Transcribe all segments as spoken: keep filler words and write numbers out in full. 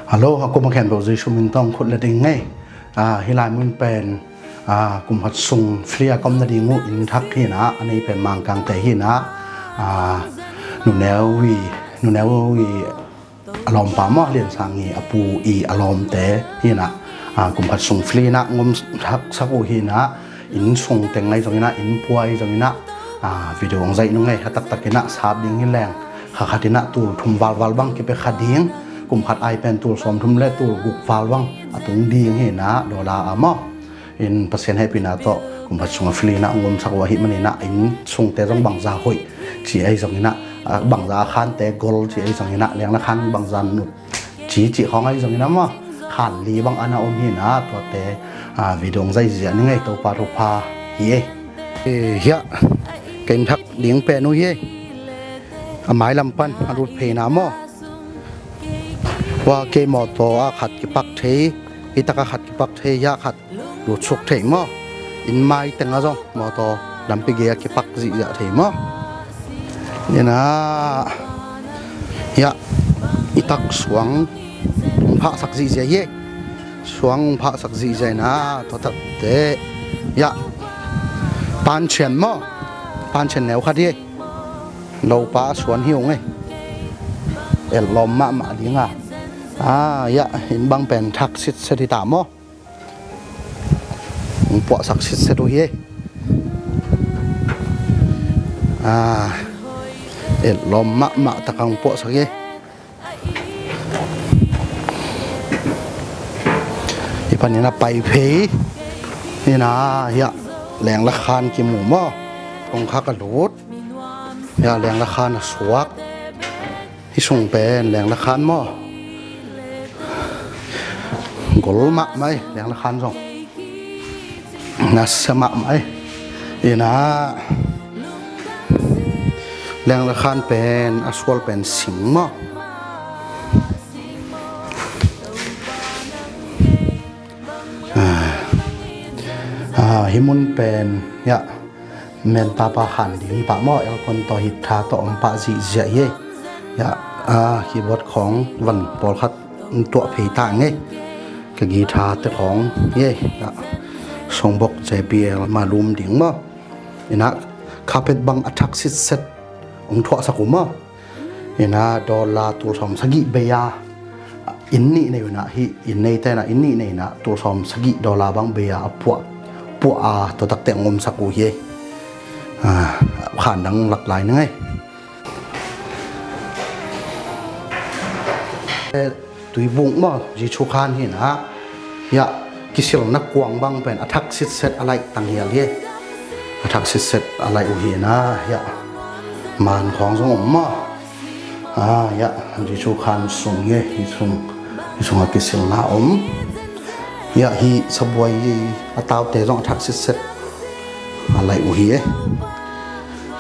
Hello, a kum a khempeuh Jesu min tawh khut le ding ngei. Ah, hih lai mun pen, ah, kum khat sung free a ka om nading uh inn thak hi na, a nei pen Mangkangte hi na. Ah, Nuneu i, Nuneu i a lawmpa maw, Lian Sang i a pu i a lawmte hi na. Ah, kum khat sung free na ngom thak sak uh hi na. Inn sung teng ahi zongin ah, inn pua ahi zongin ah, ah, video hong zaih nung ei, a taktak in ah sap ding hi leng, kha khat in ah tul thum valval bang kipia kha ding, kum khat ai pen tul sawm thum le tul guk val bang a tung ding hi na, dollar a maw. In Pasian hehpihna tawh kum khat sung a free na ngom sak uh ahih manin ah, inn sungte zong bangza hoih ci ahi zongin ah, ah, bangza a khante gol ci ahi zongin ah, lengla khan bangza nut ci ci khawng ahi zongin ah maw, khan li bang ana om hi na, tuate, ah, video hong zaih ziah ni ngei, Topa thupha hi ei. Eh, hiah, ka inn thak ding pen uh hi ei. A mailam pan a lut phei na maw. Hua kei mawtaw a khat kipak thei, hi tak a khat kipak thei, hiah khat lutsuk thei maw. Inn mai teng ah zong mawtaw lampi gei ah kipak zihziah thei maw. Ina, hiah, i tak suang hong phahsak zihziah hi ei. Suang hong phahsak zihziah ina, tua takte, hiah, pancian maw. Pancian neu khat hi ei. Lopa a suan hi ung ei. Elh lawm mahmah ding a. Ah, hiah, inn bang pen thak sitset hi ta maw. Hong puahsak sitset uh hi ei. Ah, elh lawm mahmah tak a hong puahsak hi ei. Hih panin a pai phei. Hi na, hiah, lengla khan kimu maw. Kongkhak a lut. Hiah, lengla khan a suak. Hih sung pen lengla khan maw. Gol mahmah ei, lengla khan zong. Nasia mahmah ei. Ina, lengla khan pen, a sual pen sing maw. Ah, ah, hih mun pen, hiah, men papa khan ding hi pah maw, aircon tawh, heater tawh om pah zihziah hi ei. Hiah, ah, keyboard khawng van pawlkhat tuah phei ta ngei. Ka guitar te khawng hi ei. Hiah, songbox J B L ma lum ding maw. Ina, carpet bang a thak sitset hong thuahsak uh maw. Ina, dollar tul sawm sagih bei a, inn nih nei uh ina, hih inn neite ina, inn nih nei ina, tul sawm sagih dollar bang bei a, a puah, puah a, tua takte ngomsak uh hi ei. Ah, khan dang lak lai na ngei. Tuibung maw, Jesu khan hi na. Hiah, kisilna kuang bang pen a thak sitset a laih tanghial hi. A thak sitset a laih uh hi na, hiah. Man khawng zong om maw. Ah, hiah, Jesu khan sung hi, hih sung, hih sung a kisilna om. Hiah, hih sabuai a taute zong a thak sitset a laih uh hi.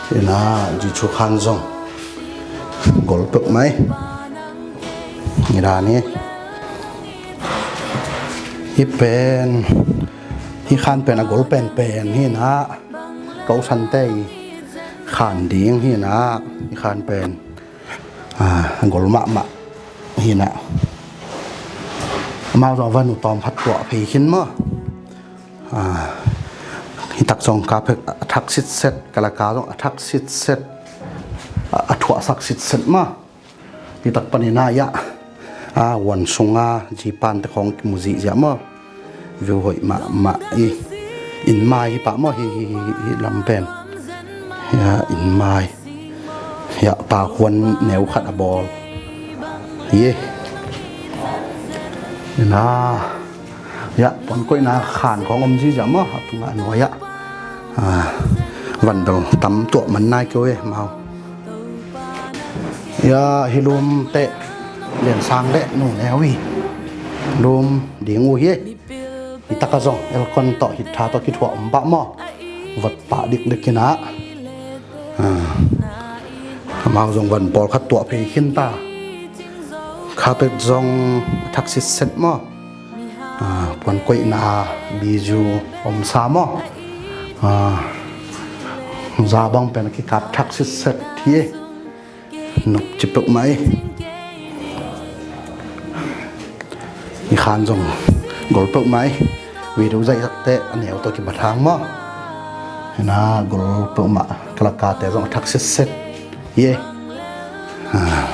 Hi na, Jesu khan zong gol peuhmah ei. Hi dan hi. Hih pen, hih khan pen a gol penpen hi na. Ka u Sante i khan ding hi na. Hih khan pen, ah, a gol mahmah hi na. Amau zong a van uh tawm khat tuah phei khin maw. Ah, hih tak zong carpet a thak sitset, kalaka zong a thak sitset, a, a thuahsak sitset maw. Hih tak panin a, hiah, a, huan sunga jipan te khawng kimu zihziah maw. View hoih mahmah ei. Inn mai hi pah maw, hih, hih, hih, hih lam pen. Hiah, inn mai. Hiah, pa huan neu khat a bawl hi ei. Ina. Hiah, puankoihna khan khawng om zihziah maw, a tungah a nuai ah. Ah, van bel tam tuah man nai kei uh ei, mau. Hiah, hih lum teh, Lian Sang le Nuneu i lum ding uh hi ei. Hih tak a zong, aircon tawh, heater tawh kithuah om pah maw. Vot pah dikdik ina. Ah. Amau zong van pawlkhat tuah phei khin ta. Carpet zong a thak sitset maw. Ah, puankoihna, bijou omsa maw. Ah, za bang pen a kikap thak sitset hi ei. Nop ci peuhmah ei. Khan zong gol peuhmah ei. Video zaih takte a neu tawh kibat hang maw. Hina gol peuhmah, kalakate zong a thak sitset. Ye. Ah.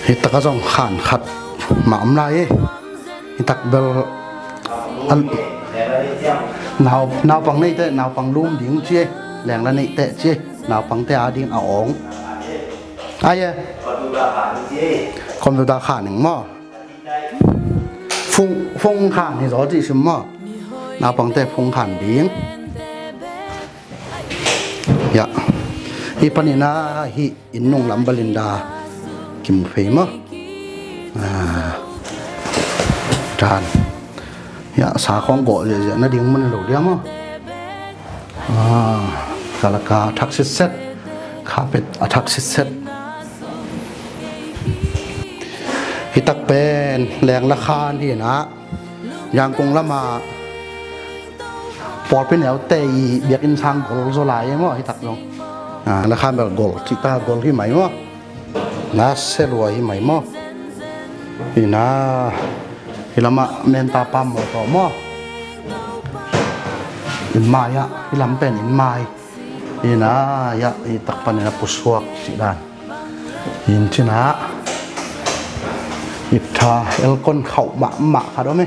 Hi taka zong khan khat mah om lai ei. Hi tak bel an, nau, naupang neite naupang lum ding ci ei. Lengla neite ci ei. Naupangte a ding a awng. Ai e. Computer khan ning maw. Fung, fung khan hi zaw cih sim maw. Naupangte fung khan ding. Ya. Hi panin a hi inn nung lam balinda kimu phei maw. Ah. Dan. Ya, sa khawng gawh ziahziah nading mun lo dia maw. Ah, kalaka a thak sitset. Carpet a thak sitset. Hi tak pen lengla khan hi na. Yangkung lama pawlpi neute i biakinn sang gol zaw lai ei maw hi tak zong. Ah, lengla khan bel gol, cih ta gol hi mai maw. Na se lua hi mai maw. Hi na, hi lamah menta pam maw tawh maw. Inn mai ah, hi lam pen inn mai. Hi na, ya, hi tak panin a pusuak cih dan. Hi inn cin ah. Iptha, elkon khauh mahmah khat om e.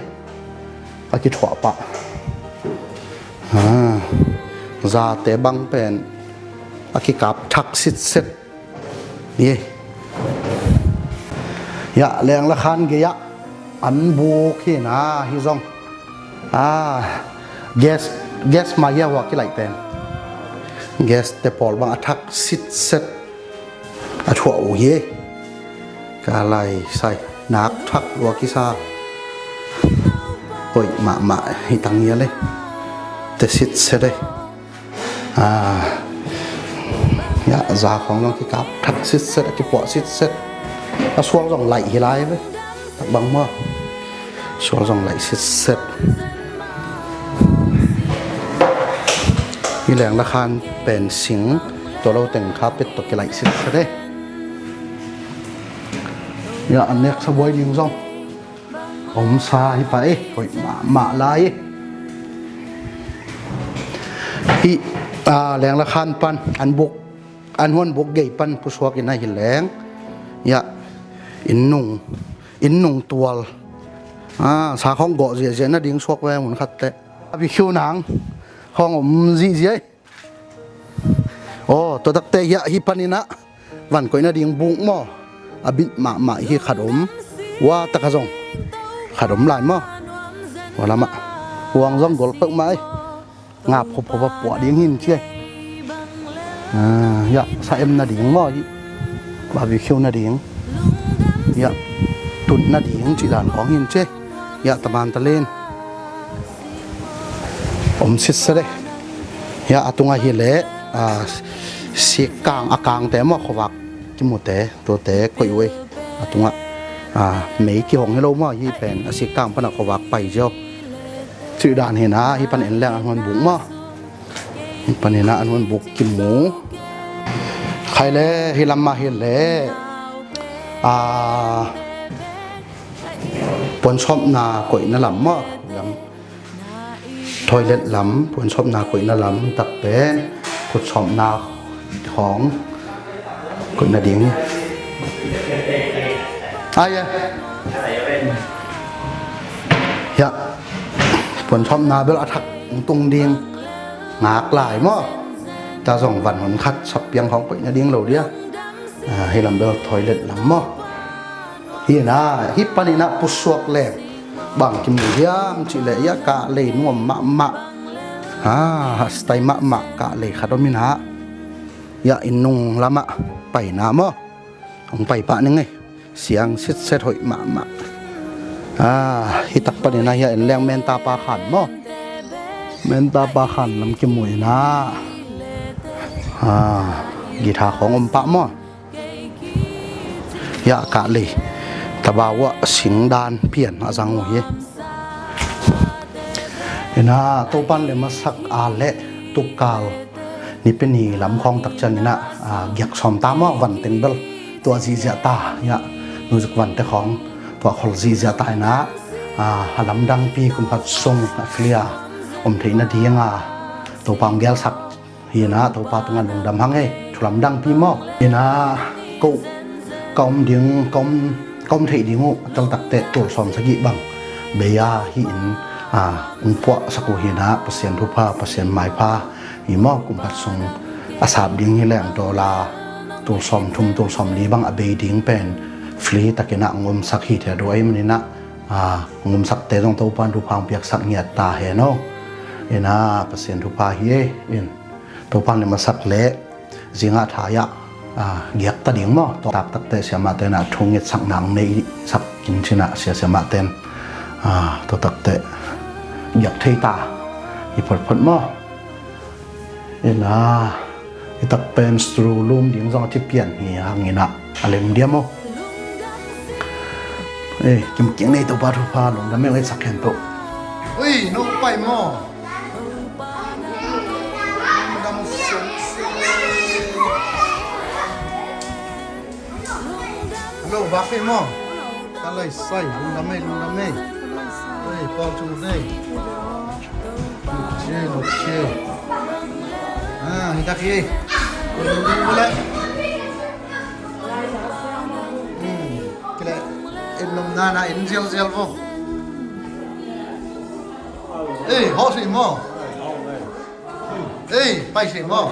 A kithuah pah. Ha. Zate bang pen a kikap thak sitset. Ye. Ya, lengla khan gei ah an buk hi na hi zong. Ah, gas, gas mah hi a hua kilaih pen. Gas te pawl bang a thak sitset. A thuah uh hi. Ka lai sai nak thak lua kisa. Hoih mahmah hi tang hi a le. Te sitset e. Ah, ya, za khawng zong kikap thak sitset, a kipuah sitset. A sual zong laih hi lai ve. Tak bang maw. Sual zong laih sitset. Hi lengla khan pen sing tua lo teng kha pet tawh kilaih sitset e. Ya, an nek sa buai ding zong. Om sa hi pah e, hoih mahmah lai e. Hi, ah, lengla khan pan, an buk, an huan buk gei pan pusuak in a hi leng. Ya, inn nung, inn nung tual. Ah, sa khawng gawh ziahziah nading suak ve mun khat teh. A bikhiu nang khawng om zihziah e. Aw, tua takte hiah hi panin ah van koih nading buk maw. A bit mahmah hi khat om. Ua taka zong khat om lai maw. Ua lamah huang zong gol peuhmah ei. Ngap hophopa puah ding hin ci ei. Ah, hiah sa em nading maw hi. Barbecue nading. Hiah tut nading cih dan khawng hin ci ei. Hiah taman talen. Om sitset e. Hiah a tungah hi leh, ah, sikkang, a kangte maw, khuavak kimute, tuate koih uh ei. A tungah, ah, mei kihong hi lo maw, hi pen a sikkang panah khuavak pai ziau. Cih dan hi na, hi pan en leng an huan buk maw. Hi pan hi na an huan buk kimu. Khai le hi lamah hi leh, ah, puansawpna koihna lam maw. Lam. Toilet lam, puansawpna koihna lam, tak pen khutsawpna khawng koihna ding. Ai e. Hiah puansawpna bel a thak tung ding ngak lai maw. Ta zong van hon khat sap piang khawng koihna ding lo dia. Ah, hi lam bel toilet lam maw. Hi na, hi panin ah pusuak leng bang kimu hiam cih leh, hiah kah lei nuam mahmah. Ha, hastai mahmah kah lei khat om in ah. Hiah inn nung lamah paina maw. Hong pai pah ning ei. Siang sitset hoih mahmah. Ah, hi tak panin ah hiah en leng menta pa khan maw. Menta pa khan lam kimu in ah. Ah, guitar khawng om pah maw. Hiah kah lei tabau ah sing dan pian a zang uh hi. Ina Topan le masak a le tukal nipi ni lam khawng tak ciang ina, ah, giak sawm ta maw, van teng bel tua zihziah ta. Hiah Music vante khawng tua khol zihziah ta inah, a, a lamdangpi kum khat sung a fili a om theih nadinga Topa hong gelsak hi inah Topa tungah lungdam hang ei. Thu lamdangpi maw? Inah ko ka om ding, ka om, ka om theih ding uh a teltakteh tul sawm sagih bang bei a hi in, a, hong puahsak uh hi inah Pasian thupha, Pasian maipha hi maw? Kum khat sung a sap ding hi leng dollar tul sawm thum, tul sawm li bang a bei ding pen fili takinah hong omsak hi thei a duh ahih maninah, a, hong omsakte zong Topa in thupha hong piaksak ngiat ta hen aw. Inah Pasian thupha hi ei. In Topa in limsak leh zingah thai ah, a, giakta ding maw? Tua taktakteh siamahte inah thu ngetsakna hong neihsak kin cinah sia siamahte in, a, tua takteh giak thei ta hi photphot maw? Inah i tak pen studio lum ding zong a ci pian hi hang inah a lem diam aw. Ei, kimking nei Topa thupha lungdam ei, ei sak hen to. Ui, no pai maw? Lungdam siam siam. Hello, Bafi maw? Ka lai sai, lungdam ei, lungdam ei. Ei, Paul Chung ei. Lukchie, lukchie. Ah, hi tak hi. Lungdam ei. Hmm, kile, en nom nana, en zialzial vo. Ei, hawh si maw? Ei, pai si maw?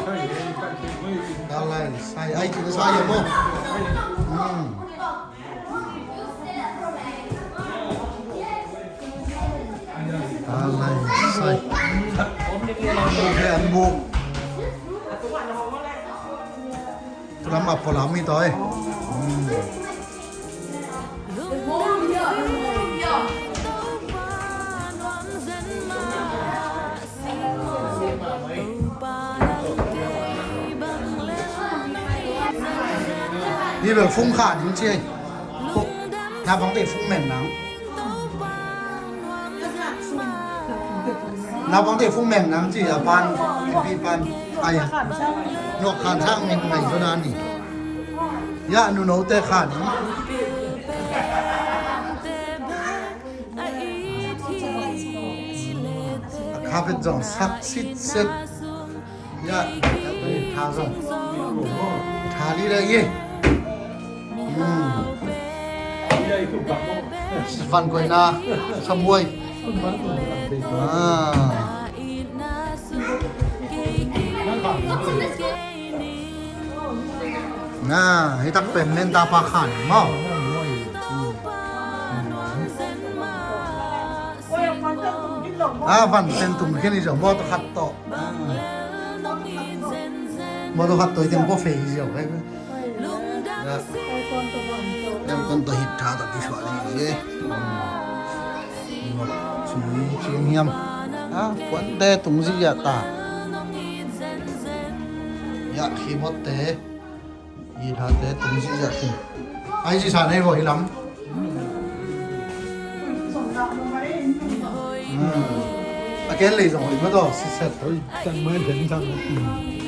Ka lai sai, ai, kina sai maw? Hmm. Ka lai sai. An buk. Lam a pua lam mi toi. Hmm. Hi bel fung kha ding ci ei. Naupangte fung men nang. Naupangte fung men nang ci a pan, pi pan. Ai. Nuak khan sang min ngai zo na ni. Ya nunote khan. A kha vet zong sak sit set. Ya, tha zong. Tha li le ye. Hmm. Van koina, samuai. Ah. Na, hi tak pen men ta pa khan maw? A, van pen tum khin i zo maw, tawh khat tawh. A. Maw, tawh khat tawh i teng pawh fei i zo. Teng kon tawh hit tha tawh kisuah i zo. Sum ciang hiam. A, puante tung zia ta. Ya, keyboard te. Guitar te tung zihziah khin. Ai, zisa nei vaw hi lam. Hmm. A ken lei zong hoih mah tawh, siset. Hoih, tang mai ken tang. Hmm.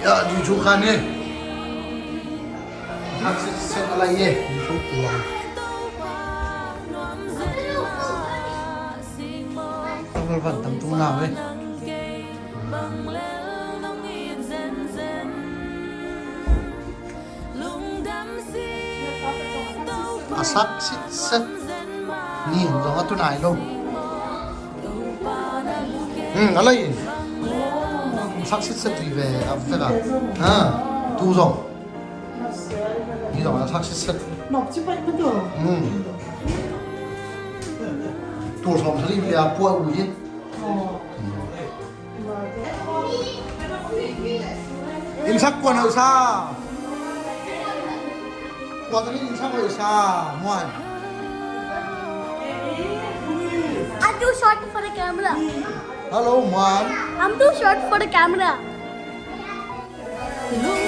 Ya, di cu khan hi. Thak sitset a lai hi. Di cu kuang. Tang vel van tam tung nau hi. A sak sitset. Ni zong a tu nai lo. Hmm, a lai. Sak sitset vive a vek a. Ha, tu zong. Ni zong a sak sitset. Hmm. Tu zong sali via pua u hi. Innsak kua na sa. Kua tawh innsak kua sa. Muan. I'm too short for the camera. Hello, Muan. I'm too short for the camera. Lung